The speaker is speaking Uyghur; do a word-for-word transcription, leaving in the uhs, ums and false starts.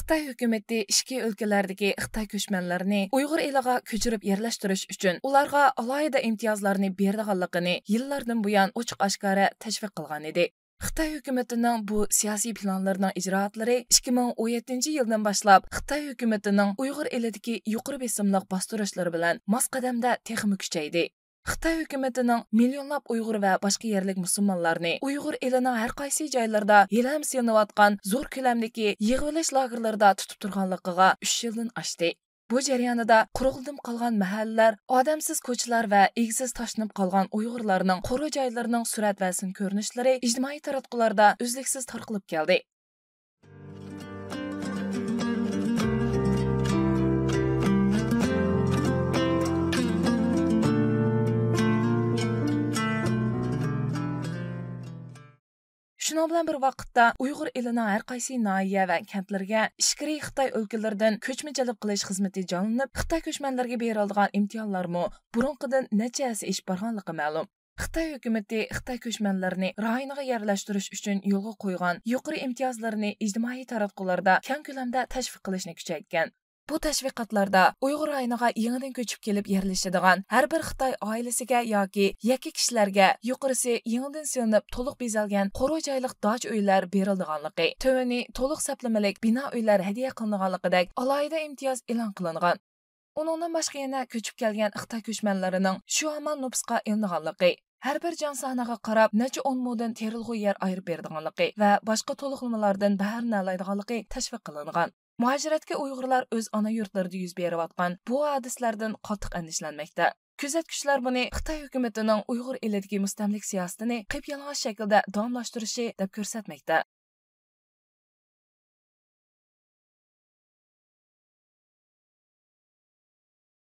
خىتاي ھۆكۈمىتى ئىچكى ئۆلكىلەردىكى خىتاي كۆچمەنلىرىنى ئۇيغۇر ئېلىغا كۆچۈرۈپ يەرلەشتۈرۈش ئۈچۈن ئۇلارغا ئالاھىدە ئىمتىيازلارنى بېرىدىغانلىقىنى يىللاردىن بۇيان ئوچۇق ئاشكارا تەشۋىق قىلغان ئىدى. خىتاي ھۆكۈمىتىنىڭ بۇ سىياسىي پىلانلىرىنىڭ ئىجرائاتلىرى ئىككى مىڭ ئون يەتتىنچى يىلدىن باشلاپ خىتاي ھۆكۈمىتىنىڭ ئۇيغۇر ئېلىدىكى يۇقىرى بېسىملىق باستۇرۇشلىرى بىلەن ماس قەدەمدە تېخىمۇ كۈچەيدى. خىتاي ھۆكۈمىتىنىڭ مىليونلاپ ئۇيغۇر ۋە باشقا يەرلىك مۇسۇلمانلارنى ئۇيغۇر ئېلىنىڭ ھەر قايسى جايلىرىدا ھېلىھەم سېلىنىۋاتقان زور كۆلەمدىكى يىغىۋېلىش لاگېرلىرىدا تۇتۇپ تۇرغانلىقىغا ئۈچ يىلدىن ئاشتى. بۇ جەريانىدا قۇرۇقلىدىم قالغان مەھەللىلەر، ئادەمسىز كوچىلار ۋە ئىگىسىز تاشلىنىپ قالغان ئۇيغۇرلارنىڭ قورۇ جايلىرىنىڭ سۈرەت ۋە سىن كۆرۈنۈشلىرى ئىجتىمائىي تاراتقۇلاردا ئۈزلۈكسىز تارقىلىپ كەلدى. شۇنىڭ بىلەن بىر ۋاقىتتا، ئۇيغۇر ئېلىنىڭ ھەر قايسى ناھىيە ۋە كەنتلىرىگە ئىچكىرى خىتاي ئۆلكىلىرىدىن كۆچمە جەلپ قىلىش خىزمىتى جانلىنىپ، خىتاي كۆچمەنلىرىگە بېرىلىدىغان ئىمتىيازلارمۇ بۇرۇنقىدىن نەچچە ھەسسە ئېشىپ بارغانلىقى مەلۇم. خىتاي ھۆكۈمىتى خىتاي كۆچمەنلىرىنى رايونىغا يەرلەشتۈرۈش ئۈچۈن يولغا قويغان يۇقىرى ئىمتىيازلىرىنى ئىجتىمائىي تاراتقۇلاردا كەڭ كۆلەمدە تەشۋىق قىلىشنى كۈچەيتكەن. بۇ تەشۋىقاتلاردا ئۇيغۇر رايونىغا يېڭىدىن كۆچۈپ كېلىپ يەرلىشىدىغان ھەر بىر خىتاي ئائىلىسىگە ياكى يەككە كىشىلەرگە يۇقىرىسى يېڭىدىن سېلىنىپ تولۇق بېزەلگەن قورۇ جايلىق داچا ئۆيلەر بېرىلىدىغانلىقى، تۆۋىنى تولۇق سەپلىمىلىك بىنا ئۆيلەر ھەدىيە قىلىنىدىغانلىقىدەك ئالاھىدە ئىمتىياز ئېلان قىلىنغان. ئۇنىڭدىن باشقا يەنە كۆچۈپ كەلگەن خىتاي كۆچمەنلىرىنىڭ شۇ ھامان نوپۇسقا ئېلىنىدىغانلىقى، ھەر بىر جان سانىغا قاراپ نەچچە ئون مودىن تېرىلغۇ يەر ئايرىپ بېرىدىغانلىقى ۋە باشقا تولۇقلىمىلاردىن بەھرىلىنەلەيدىغانلىقى تەشۋىق قىلىنغان. مۇھاجىرەتكە ئۇيغۇرلار ئۆز ئانا يۇرتلىرىدا يۈز بېرىۋاتقان بۇ ھادىسىلەردىن قاتتىق ئەندىشىلەنمەكتە. كۆزەتكۈچىلەر بۇنى خىتاي ھۆكۈمىتىنىڭ ئۇيغۇر ئېلىدىكى مۇستەملىكە سىياسىتىنى قىپيالىڭاچ شەكىلدە داۋاملاشتۇرۇشى دەپ كۆرسەتمەكتە.